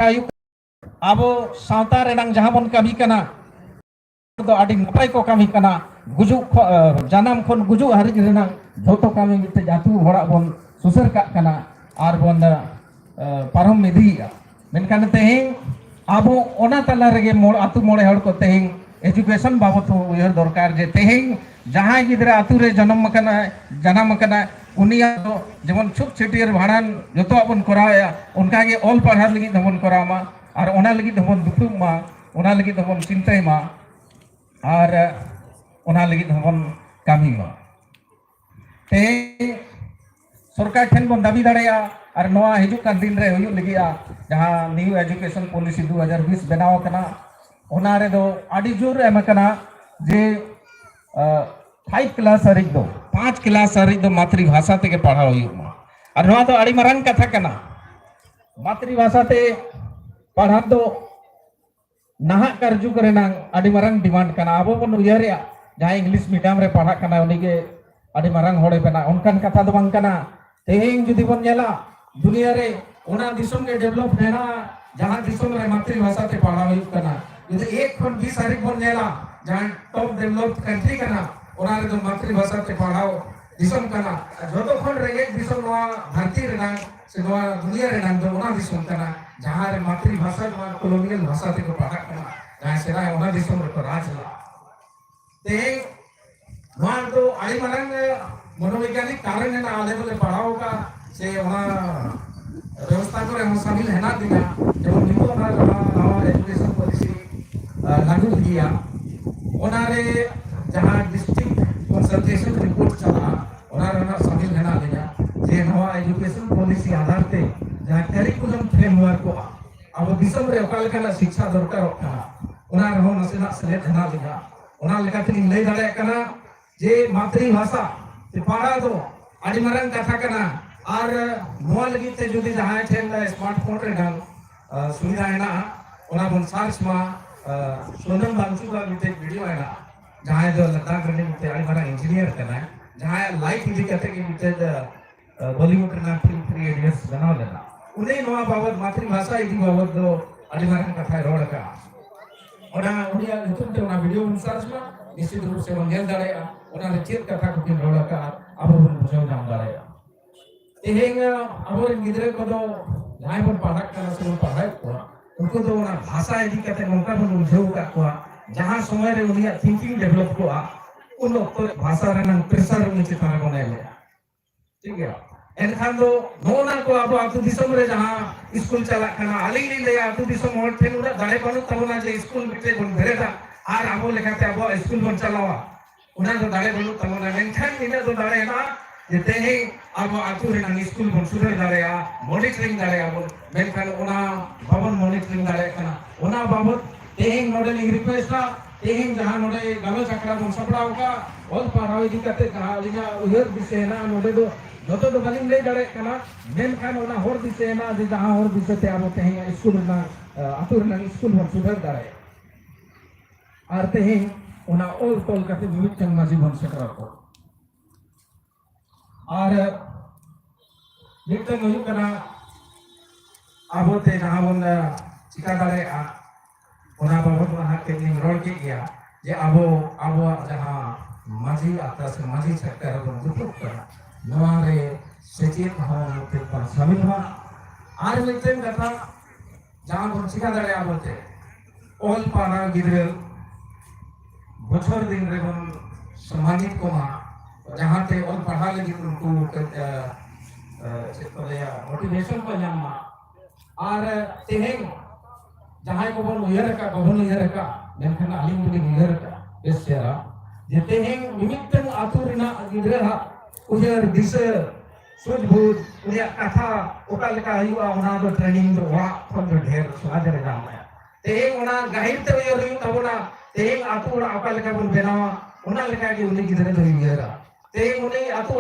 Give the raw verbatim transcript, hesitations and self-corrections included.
ᱟᱭᱩ, ᱟᱵᱚ ᱥᱟᱶᱛᱟ ᱨᱮᱱᱟᱝ ᱡᱟᱦᱟᱸ ᱵᱚᱱ ᱠᱟᱹᱢᱤ ᱠᱟᱱᱟ, ᱫᱚ ᱟᱹᱰᱤ ᱱᱟᱯᱟᱭ ᱠᱚ ᱠᱟᱹᱢᱤ ᱠᱟᱱᱟ᱾ ᱜᱩᱡᱩᱜ ᱠᱷᱚ-, ᱡᱟᱱᱟᱢ ᱠᱷᱚᱱ ᱜᱩᱡᱩᱜ ᱦᱟᱹᱨᱤᱡ ᱨᱮᱱᱟᱝ ᱡᱷᱚᱛᱚ ᱠᱟᱹᱢᱤ ᱢᱤᱫᱴᱮᱡ ᱟᱹᱛᱩ ᱦᱚᱲᱟᱜ ᱵᱚᱱ ᱥᱩᱥᱟᱹᱨ ᱠᱟᱜ ᱠᱟᱱᱟ ᱟᱨ ᱵᱚᱱ, ᱮ, ᱯᱟᱨᱚᱢ ᱤᱫᱤᱭᱮᱫᱼᱟ᱾ ᱢᱮᱱᱠᱷᱟᱱ ᱛᱮᱦᱮᱧ ᱟᱵᱚ ᱚᱱᱟ ᱛᱟᱞᱟ ᱨᱮᱜᱮ ᱢᱚᱬ-, ᱟᱹᱛᱩ ᱢᱚᱬᱮ ᱦᱚᱲ ᱠᱚ ᱛᱮᱦᱮᱧ education ᱵᱟᱵᱚᱛ ᱦᱚᱸ ᱩᱭᱦᱟᱹᱨ ᱫᱚᱨᱠᱟᱨ ᱡᱮ ᱛᱮᱦᱮᱧ ᱡᱟᱦᱟᱸᱭ ᱜᱤᱫᱽᱨᱟᱹ ᱟᱹᱛᱩ ᱨᱮ ᱡᱟᱱᱟᱢ ᱟᱠᱟᱱᱟᱭ, ᱡᱟᱱᱟᱢ ᱟᱠᱟᱱᱟᱭ, ᱩᱱᱤᱭᱟᱜ ᱫᱚ ᱡᱮᱢᱚᱱ ᱪᱷᱩᱛ ᱪᱷᱟᱹᱴᱭᱟᱹᱨ ᱵᱷᱟᱸᱰᱟᱱ ᱡᱚᱛᱚᱣᱟᱜ ᱵᱚᱱ ᱠᱚᱨᱟᱣᱮᱫᱼᱟ, ᱚᱱᱠᱟᱜᱮ ᱚᱞ ᱯᱟᱲᱦᱟᱣ ᱞᱟᱹᱜᱤᱫ ᱦᱚᱸᱵᱚᱱ ᱠᱚᱨᱟᱣ ᱢᱟ ᱟᱨ ᱚᱱᱟ ᱞᱟᱹᱜᱤᱫ ᱦᱚᱸᱵᱚᱱ ᱫᱩᱯᱲᱩᱵ ᱢᱟ, ᱚᱱᱟ ᱞᱟᱹᱜᱤᱫ ᱦᱚᱸᱵᱚᱱ ᱪᱤᱱᱛᱟᱹᱭ ᱢᱟ ᱟᱨ ᱚᱱᱟ ᱞᱟᱹᱜᱤᱫ ᱦᱚᱸᱵᱚᱱ ᱠᱟᱹᱢᱤ ᱢᱟ᱾ ᱛᱮᱦᱮᱧ ᱥᱚᱨᱠᱟᱨ ᱴᱷᱮᱱ ᱵᱚᱱ ᱫᱟᱹᱵᱤ ᱫᱟᱲᱮᱭᱟᱜᱼᱟ ᱟᱨ ᱱᱚᱣᱟ ᱦᱤᱡᱩᱜ ᱠᱟᱱ ᱫᱤᱱ ᱨᱮ ᱦᱩᱭᱩᱜ ᱞᱟᱹᱜᱤᱫᱼᱟ, ᱡᱟᱦᱟᱸ New Education Policy ᱫᱩ ᱦᱟᱡᱟᱨ ᱵᱤᱥ ᱵᱮᱱᱟᱣ ᱟᱠᱟᱱᱟ, ᱚᱱᱟ ᱨᱮᱫᱚ ᱟᱹᱰᱤ ᱡᱳᱨ ᱮᱢ ᱟᱠᱟᱱᱟ ᱡᱮ, ᱟ, ᱯᱷᱟᱭᱤᱵᱷ ᱠᱞᱟᱥ ᱦᱟᱹᱨᱤᱡ ᱫᱚ, ᱯᱟᱸᱪ ᱠᱞᱟᱥ ᱦᱟᱹᱨᱤᱡ ᱫᱚ ᱢᱟᱛᱨᱤ ᱵᱷᱟᱥᱟ ᱛᱮᱜᱮ ᱯᱟᱲᱦᱟᱣ ᱦᱩᱭᱩᱜ ᱢᱟ᱾ ᱟᱨ ᱱᱚᱣᱟ ᱫᱚ ᱟᱹᱰᱤ ᱢᱟᱨᱟᱝ ᱠᱟᱛᱷᱟ ᱠᱟᱱᱟ᱾ ᱢᱟᱛᱨᱤ ᱵᱷᱟᱥᱟ ᱛᱮ ᱯᱟᱲᱦᱟᱣ ᱫᱚ ᱱᱟᱦᱟᱜ ᱠᱟᱨ ᱡᱩᱜᱽ ᱨᱮᱱᱟᱝ ᱟᱹᱰᱤ ᱢᱟᱨᱟᱝ demand ᱠᱟᱱᱟ᱾ ᱟᱵᱚ ᱵᱚᱱ ᱩᱭᱦᱟᱹᱨᱮᱜᱼᱟ, ᱡᱟᱦᱟᱸᱭ English medium ᱨᱮ ᱯᱟᱲᱦᱟᱜ ᱠᱟᱱᱟ, ᱩᱱᱤᱜᱮ ᱟᱹᱰᱤ ᱢᱟᱨᱟᱝ ᱦᱚᱲᱮ ᱵᱮᱱᱟᱜ, ᱚᱱᱠᱟᱱ ᱠᱟᱛᱷᱟ ᱫᱚ ᱵᱟᱝ ᱠᱟᱱᱟ᱾ ᱛᱮᱦᱮᱧ ᱡᱩᱫᱤ ᱵᱚᱱ ᱧᱮᱞᱟ, ᱫᱩᱱᱤᱭᱟᱹ ᱨᱮ ᱚᱱᱟ ᱫᱤᱥᱚᱢ ᱜᱮ develop ᱢᱮᱱᱟᱜᱼᱟ, ᱡᱟᱦᱟᱸ ᱫᱤᱥᱚᱢ ᱨᱮ ᱢᱟᱛᱨᱤ ᱵᱷᱟᱥᱟ ᱛᱮ ᱯᱟᱲᱦᱟᱣ ᱦᱩᱭᱩᱜ ᱠᱟᱱᱟ᱾ ᱡᱩᱫᱤ ᱮᱠ ᱠᱷᱚᱱ ᱵᱤᱥ ᱦᱟᱹᱨᱤᱡ ᱵᱚᱱ ᱧᱮᱞᱟ, ᱡᱟᱦᱟᱸ top developed country ᱠᱟᱱᱟ, ᱚᱱᱟ ᱨᱮᱫᱚ ᱢᱟᱛᱨᱤ ᱵᱷᱟᱥᱟ ᱛᱮ ᱯᱟᱲᱦᱟᱣ ᱫᱤᱥᱚᱢ ᱠᱟᱱᱟ᱾ ᱟᱨ ᱡᱚᱛᱚ ᱠᱷᱚᱱ ᱨᱮᱸᱜᱮᱡ ᱫᱤᱥᱚᱢ ᱱᱚᱣᱟ ᱫᱷᱟᱹᱨᱛᱤ ᱨᱮᱱᱟᱜ ᱥᱮ ᱱᱚᱣᱟ ᱫᱩᱱᱤᱭᱟᱹ ᱨᱮᱱᱟᱜ ᱫᱚ ᱚᱱᱟ ᱫᱤᱥᱚᱢ ᱠᱟᱱᱟ, ᱡᱟᱦᱟᱸ ᱨᱮ ᱢᱟᱛᱨᱤ ᱵᱷᱟᱥᱟ ᱱᱚᱣᱟ colonial ᱵᱷᱟᱥᱟ ᱛᱮᱠᱚ ᱯᱟᱲᱦᱟᱜ ᱠᱟᱱᱟ, ᱡᱟᱦᱟᱸᱭ ᱥᱮᱫᱟᱭ ᱚᱱᱟ ᱫᱤᱥᱚᱢ ᱨᱮᱠᱚ ᱨᱟᱡᱽ ᱞᱮᱫᱟ᱾ ᱛᱮᱦᱮᱧ ᱱᱚᱣᱟ ᱫᱚ ᱟᱹᱰᱤ ᱢᱟᱨᱟᱝ, ᱮ, ᱢᱚᱱᱳᱵᱤᱜᱽᱜᱟᱱᱤᱠ ᱠᱟᱨᱚᱱ ᱦᱮᱱᱟᱜᱼᱟ, ᱟᱞᱮ ᱫᱚᱞᱮ ᱯᱟᱲᱦᱟᱣ ᱟᱠᱟᱫ ᱥᱮ ᱚᱱᱟ ᱵᱮᱵᱚᱥᱛᱷᱟ ᱠᱚᱨᱮ ᱦᱚᱸ ᱥᱟᱢᱤᱞ ᱦᱮᱱᱟᱜ ᱞᱤᱧᱟ᱾ ᱡᱮᱢᱚᱱ ᱱᱤᱛᱚᱜ ᱚᱱᱟ ᱡᱟᱦᱟᱸ ᱱᱟᱣᱟ education policy, ᱮ, ᱞᱟᱹᱜᱩ ᱜᱮᱭᱟ, ᱚᱱᱟᱨᱮ ᱡᱟᱦᱟᱸ district consultation report ᱪᱟᱞᱟᱜᱼᱟ, ᱚᱱᱟ ᱨᱮᱱᱟᱜ ᱥᱟᱢᱤᱞ ᱦᱮᱱᱟᱜ ᱞᱤᱧᱟ ᱡᱮ ᱱᱚᱣᱟ education policy ᱟᱫᱷᱟᱨ ᱛᱮ ᱡᱟᱦᱟᱸ curriculum framework ᱠᱚᱜᱼᱟ, ᱟᱵᱚ ᱫᱤᱥᱚᱢ ᱨᱮ ᱚᱠᱟ ᱞᱮᱠᱟᱱᱟᱜ ᱥᱤᱠᱷᱟ ᱫᱚᱨᱠᱟᱨᱚᱜ ᱠᱟᱱᱟ, ᱚᱱᱟ ᱨᱮᱦᱚᱸ ᱱᱟᱥᱮᱱᱟᱜ ᱥᱮᱞᱮᱫ ᱦᱮᱱᱟᱜ ᱞᱤᱧᱟ᱾ ᱚᱱᱟ ᱞᱮᱠᱟᱛᱮᱞᱤᱧ ᱞᱟᱹᱭ ᱫᱟᱲᱮᱭᱟᱜ ᱠᱟᱱᱟ ᱡᱮ ᱢᱟᱛᱨᱤ ᱵᱷᱟᱥᱟ ᱛᱮ ᱯᱟᱲᱦᱟᱣ ᱫᱚ ᱟᱹᱰᱤ ᱢᱟᱨᱟᱝ ᱠᱟᱛᱷᱟ ᱠᱟᱱᱟ᱾ ᱟᱨ ᱱᱚᱣᱟ ᱞᱟᱹᱜᱤᱫ ᱛᱮ ᱡᱩᱫᱤ ᱡᱟᱦᱟᱸᱭ ᱴᱷᱮᱱ smartphone ᱨᱮᱱᱟᱜ, ᱟ, ᱥᱩᱵᱤᱫᱷᱟ ᱦᱮᱱᱟᱜᱼᱟ, ᱚᱱᱟ ᱵᱚᱱ search ᱢᱟ᱾ ᱟ, ᱥᱳᱱᱟᱢ ᱵᱟᱝᱪᱩ ᱟᱜ ᱢᱤᱫᱴᱮᱡ video ᱦᱮᱱᱟᱜᱼᱟ, ᱡᱟᱦᱟᱸᱭ ᱫᱚ ᱞᱟᱫᱟᱠᱷ ᱨᱮᱱᱤᱡ ᱢᱤᱫᱴᱮᱡ ᱟᱹᱰᱤ ᱢᱟᱨᱟᱝ engineer ᱠᱟᱱᱟᱭ, ᱡᱟᱦᱟᱸᱭᱟᱜ life ᱤᱫᱤ ᱠᱟᱛᱮ ᱜᱮ ᱢᱤᱫᱴᱮᱡ, ᱟ, Bollywood ᱨᱮᱱᱟᱜ film Three Idiots ᱵᱮᱱᱟᱣ ᱞᱮᱱᱟ᱾ ᱩᱱᱤ ᱱᱚᱣᱟ ᱵᱟᱵᱚᱛ, ᱢᱟᱛᱨᱤ ᱵᱷᱟᱥᱟ ᱤᱫᱤ ᱵᱟᱵᱚᱛ ᱫᱚ ᱟᱹᱰᱤ ᱢᱟᱨᱟᱝ ᱠᱟᱛᱷᱟᱭ ᱨᱚᱲ ᱟᱠᱟᱫᱼᱟ᱾ ᱚᱱᱟ ᱩᱱᱤᱭᱟᱜ ᱧᱩᱛᱩᱢ ᱛᱮ ᱚᱱᱟ ᱵᱷᱤᱰᱤᱭᱳ ᱵᱚᱱ ᱥᱟᱨᱪ ᱢᱟ, ᱱᱤᱥᱪᱤᱛ ᱨᱩᱯ ᱥᱮ ᱵᱚᱱ ᱧᱮᱞ ᱫᱟᱲᱮᱭᱟᱜᱼᱟ ᱚᱱᱟ ᱨᱮ ᱪᱮᱫ ᱠᱟᱛᱷᱟ ᱠᱚᱠᱤᱱ ᱨᱚᱲ ᱟᱠᱟᱫᱼᱟ, ᱟᱵᱚ ᱵᱚᱱ ᱵᱩᱡᱷᱟᱹᱣ ᱧᱟᱢ ᱫᱟᱲᱮᱭᱟᱜᱼᱟ᱾ ᱛᱮᱦᱮᱧ ᱟᱵᱚᱨᱮᱱ ᱜᱤᱫᱽᱨᱟᱹ ᱠᱚᱫᱚ ᱡᱟᱦᱟᱸᱭ ᱵᱚᱱ ᱯᱟᱲᱦᱟᱜ ᱠᱟᱱᱟ ᱥᱮ ᱵᱚᱱ ᱯᱟᱲᱦᱟᱣᱮᱫ ᱠᱚᱣᱟ, ᱩᱱᱠᱩ ᱫᱚ ᱚᱱᱟ ᱵᱷᱟᱥᱟ ᱤᱫᱤ ᱠᱟᱛᱮ ᱱᱚᱝᱠᱟ ᱵᱚᱱ ᱩᱞᱡᱷᱟᱹᱣ ᱟᱠᱟᱫ ᱠᱚᱣᱟ, ᱡᱟᱦᱟᱸ ᱥᱚᱢᱚᱭ ᱨᱮ ᱩᱱᱤᱭᱟᱜ ᱛᱷᱤᱝᱠᱤᱝ ᱰᱮᱵᱷᱞᱚᱯ ᱠᱚᱜᱼᱟ, ᱩᱱ ᱚᱠᱛᱚ ᱨᱮ ᱵᱷᱟᱥᱟ ᱨᱮᱱᱟᱜ ᱯᱨᱮᱥᱟᱨ ᱩᱱᱤ ᱪᱮᱛᱟᱱ ᱨᱮ ᱵᱚᱱ ᱮᱢᱮᱫᱼᱟ᱾ ᱴᱷᱤᱠ ᱜᱮᱭᱟ᱾ ᱮᱱᱠᱷᱟᱱ ᱫᱚ ᱱᱚᱜᱼᱚ ᱱᱟ ᱠᱚ ᱟᱵᱚ ᱟᱹᱛᱩ ᱫᱤᱥᱚᱢ ᱨᱮ ᱡᱟᱦᱟᱸ ᱥᱠᱩᱞ ᱪᱟᱞᱟᱜ ᱠᱟᱱᱟ, ᱟᱹᱞᱤᱧ ᱞᱤᱧ ᱞᱟᱹᱭᱟ, ᱟᱹᱛᱩ ᱫᱤᱥᱚᱢ ᱦᱚᱲ ᱴᱷᱮᱱ ᱩᱱᱟᱹᱜ ᱫᱟᱲᱮ ᱵᱟᱹᱱᱩᱜ ᱛᱟᱵᱚᱱᱟ ᱡᱮ ᱥᱠᱩᱞ ᱢᱤᱫᱴᱮᱡ ᱵᱚᱱ ᱵᱮᱨᱮᱫᱟ ᱟᱨ ᱟᱵᱚ ᱞᱮᱠᱟᱛᱮ ᱟᱵᱚᱣᱟᱜ ᱥᱠᱩᱞ ᱵᱚᱱ ᱪᱟᱞᱟᱣᱟ᱾ ᱚᱱᱟ ᱫᱚ ᱫᱟᱲᱮ ᱵᱟᱹᱱᱩᱜ ᱛᱟᱵᱚᱱᱟ᱾ ᱢᱮᱱᱠᱷᱟᱱ ᱤᱱᱟᱹᱜ ᱫᱚ ᱫᱟᱲᱮ ᱦᱮᱱᱟᱜᱼᱟ ᱡᱮ ᱛᱮᱦᱮᱧ ᱟᱵᱚ ᱟᱹᱛᱩ ᱨᱮᱱᱟᱜ ᱥᱠᱩᱞ ᱵᱚᱱ ᱥᱩᱫᱷᱟᱹᱨ ᱫᱟᱲᱮᱭᱟᱜᱼᱟ, ᱢᱚᱱᱤᱴᱚᱨᱤᱝ ᱫᱟᱲᱮᱭᱟᱜᱼᱟ ᱵᱚᱱ᱾ ᱢᱮᱱᱠᱷᱟᱱ ᱚᱱᱟ ᱵᱟᱵᱚᱱ ᱢᱚᱱᱤᱴᱚᱨᱤᱝ ᱫᱟᱲᱮᱭᱟᱜ ᱠᱟᱱᱟ᱾ ᱚᱱᱟ ᱵᱟᱵᱚᱛ ᱛᱮᱦᱮᱧ ᱱᱚᱰᱮ ᱞᱤᱧ ᱨᱤᱠᱩᱭᱮᱥᱴᱟ, ᱛᱮᱦᱮᱧ ᱡᱟᱦᱟᱸ ᱱᱚᱰᱮ ᱜᱟᱞᱚᱪ ᱟᱠᱷᱲᱟ ᱵᱚᱱ ᱥᱟᱯᱲᱟᱣ ᱟᱠᱟᱫ, ᱚᱞ ᱯᱟᱲᱦᱟᱣ ᱤᱫᱤ ᱠᱟᱛᱮ ᱡᱟᱦᱟᱸ ᱟᱹᱞᱤᱧᱟᱜ ᱩᱭᱦᱟᱹᱨ ᱫᱤᱥᱟᱹ ᱦᱮᱱᱟᱜᱼᱟ, ᱱᱚᱰᱮ ᱫᱚ ᱡᱚᱛᱚ ᱫᱚ ᱵᱟᱹᱞᱤᱧ ᱞᱟᱹᱭ ᱫᱟᱲᱮᱭᱟᱜ ᱠᱟᱱᱟ, ᱢᱮᱱᱠᱷᱟᱱ ᱚᱱᱟ ᱦᱚᱨ ᱫᱤᱥᱟᱹ ᱦᱮᱱᱟᱜᱼᱟ ᱡᱮ ᱡᱟᱦᱟᱸ ᱦᱚᱨ ᱫᱤᱥᱟᱹ ᱛᱮ ᱟᱵᱚ ᱛᱮᱦᱮᱧ ᱥᱠᱩᱞ ᱨᱮᱱᱟᱜ, ᱟᱹᱛᱩ ᱨᱮᱱᱟᱜ ᱥᱠᱩᱞ ᱵᱚᱱ ᱥᱩᱫᱷᱟᱹᱨ ᱫᱟᱲᱮᱭᱟᱜᱼᱟ᱾ ᱟᱨ ᱛᱮᱦᱮᱧ ᱚᱱᱟ ᱚᱞ ᱛᱚᱞ ᱠᱟᱛᱮ ᱢᱤᱢᱤᱫᱴᱟᱝ ᱢᱟᱹᱡᱷᱤ ᱵᱚᱱ ᱥᱮᱴᱮᱨ ᱟᱠᱚᱣᱟ᱾ ᱟᱨ ᱢᱤᱫᱴᱟᱝ ᱦᱩᱭᱩᱜ ᱠᱟᱱᱟ, ᱟᱵᱚ ᱛᱮ ᱡᱟᱦᱟᱸ ᱵᱚᱱ, ᱮ, ᱪᱤᱠᱟ ᱫᱟᱲᱮᱭᱟᱜᱼᱟ, ᱚᱱᱟ ᱵᱟᱵᱚᱫ ᱢᱟ ᱦᱟᱸᱜ ᱠᱟᱹᱡ ᱞᱤᱧ ᱨᱚᱲ ᱠᱮᱫ ᱜᱮᱭᱟ, ᱡᱮ ᱟᱵᱚ ᱟᱵᱚᱣᱟᱜ ᱡᱟᱦᱟᱸ ᱢᱟᱹᱡᱷᱤ ᱟᱠᱷᱲᱟ ᱥᱮ ᱢᱟᱹᱡᱷᱤ ᱪᱷᱟᱴᱠᱟ ᱨᱮᱵᱚᱱ ᱫᱩᱯᱲᱩᱵ ᱠᱟᱱᱟ, ᱱᱚᱣᱟ ᱨᱮ ᱥᱮᱪᱮᱫ ᱦᱚᱸ ᱢᱤᱫᱴᱮᱱ ᱵᱚᱱ ᱥᱟᱹᱢᱤᱞ ᱢᱟ᱾ ᱟᱨ ᱢᱤᱫᱴᱮᱱ ᱠᱟᱛᱷᱟ, ᱡᱟᱦᱟᱸ ᱵᱚᱱ ᱪᱤᱠᱟ ᱫᱟᱲᱮᱭᱟᱜᱼᱟ ᱵᱚᱞᱛᱮ, ᱚᱞ ᱯᱟᱲᱦᱟᱣ ᱜᱤᱫᱽᱨᱟᱹ ᱵᱚᱪᱷᱚᱨ ᱫᱤᱱ ᱨᱮᱵᱚᱱ ᱥᱚᱢᱢᱟᱱᱤᱛ ᱠᱚᱢᱟ, ᱡᱟᱦᱟᱸᱛᱮ ᱚᱞ ᱯᱟᱲᱦᱟᱣ ᱞᱟᱹᱜᱤᱫ ᱩᱱᱠᱩ ᱠᱟᱹᱡ, ᱮ, ᱮ, ᱪᱮᱫ ᱠᱚ ᱞᱟᱹᱭᱟ, ᱢᱳᱴᱤᱵᱷᱮᱥᱚᱱ ᱠᱚ ᱧᱟᱢ ᱢᱟ᱾ ᱟᱨ ᱛᱮᱦᱮᱧ ᱡᱟᱦᱟᱸᱭ ᱠᱚᱵᱚᱱ ᱩᱭᱦᱟᱹᱨ ᱟᱠᱟᱫ, ᱵᱟᱵᱚᱱ ᱩᱭᱦᱟᱹᱨ ᱟᱠᱟᱫ, ᱢᱮᱱᱠᱷᱟᱱ ᱟᱹᱞᱤᱧ ᱫᱚᱞᱤᱧ ᱩᱭᱦᱟᱹᱨ ᱟᱠᱟᱫ ᱵᱮᱥ ᱪᱮᱦᱨᱟ, ᱡᱮ ᱛᱮᱦᱮᱧ ᱢᱤᱢᱤᱫᱴᱟᱝ ᱟᱹᱛᱩ ᱨᱮᱱᱟᱜ ᱜᱤᱫᱽᱨᱟᱹ ᱦᱟᱜ ᱩᱭᱦᱟᱹᱨ ᱫᱤᱥᱟᱹ ᱥᱩᱡᱽᱵᱩᱡᱽ, ᱩᱱᱤᱭᱟᱜ ᱠᱟᱛᱷᱟ ᱚᱠᱟ ᱞᱮᱠᱟ ᱦᱩᱭᱩᱜᱼᱟ, ᱚᱱᱟ ᱫᱚ ᱴᱨᱮᱱᱤᱝ ᱫᱚ ᱚᱲᱟᱜ ᱠᱷᱚᱱ ᱫᱚ ᱰᱷᱮᱨ ᱥᱚᱢᱟᱡᱽ ᱨᱮ ᱧᱟᱢᱟᱭ᱾ ᱛᱮᱦᱮᱧ ᱚᱱᱟ ᱜᱟᱹᱦᱤᱨ ᱛᱮ ᱩᱭᱦᱟᱹᱨ ᱦᱩᱭᱩᱜ ᱛᱟᱵᱚᱱᱟ, ᱛᱮᱦᱮᱧ ᱟᱹᱛᱩ ᱚᱲᱟᱜ ᱚᱠᱟ ᱞᱮᱠᱟ ᱵᱚᱱ ᱵᱮᱱᱟᱣᱟ, ᱚᱱᱟ ᱞᱮᱠᱟ ᱜᱮ ᱩᱱᱤ ᱜᱤᱫᱽᱨᱟᱹ ᱫᱚᱭ ᱩᱭᱦᱟᱹᱨᱟ᱾ ᱛᱮᱦᱮᱧ ᱩᱱᱤ ᱟᱹᱛᱩ ᱚᱲᱟᱜ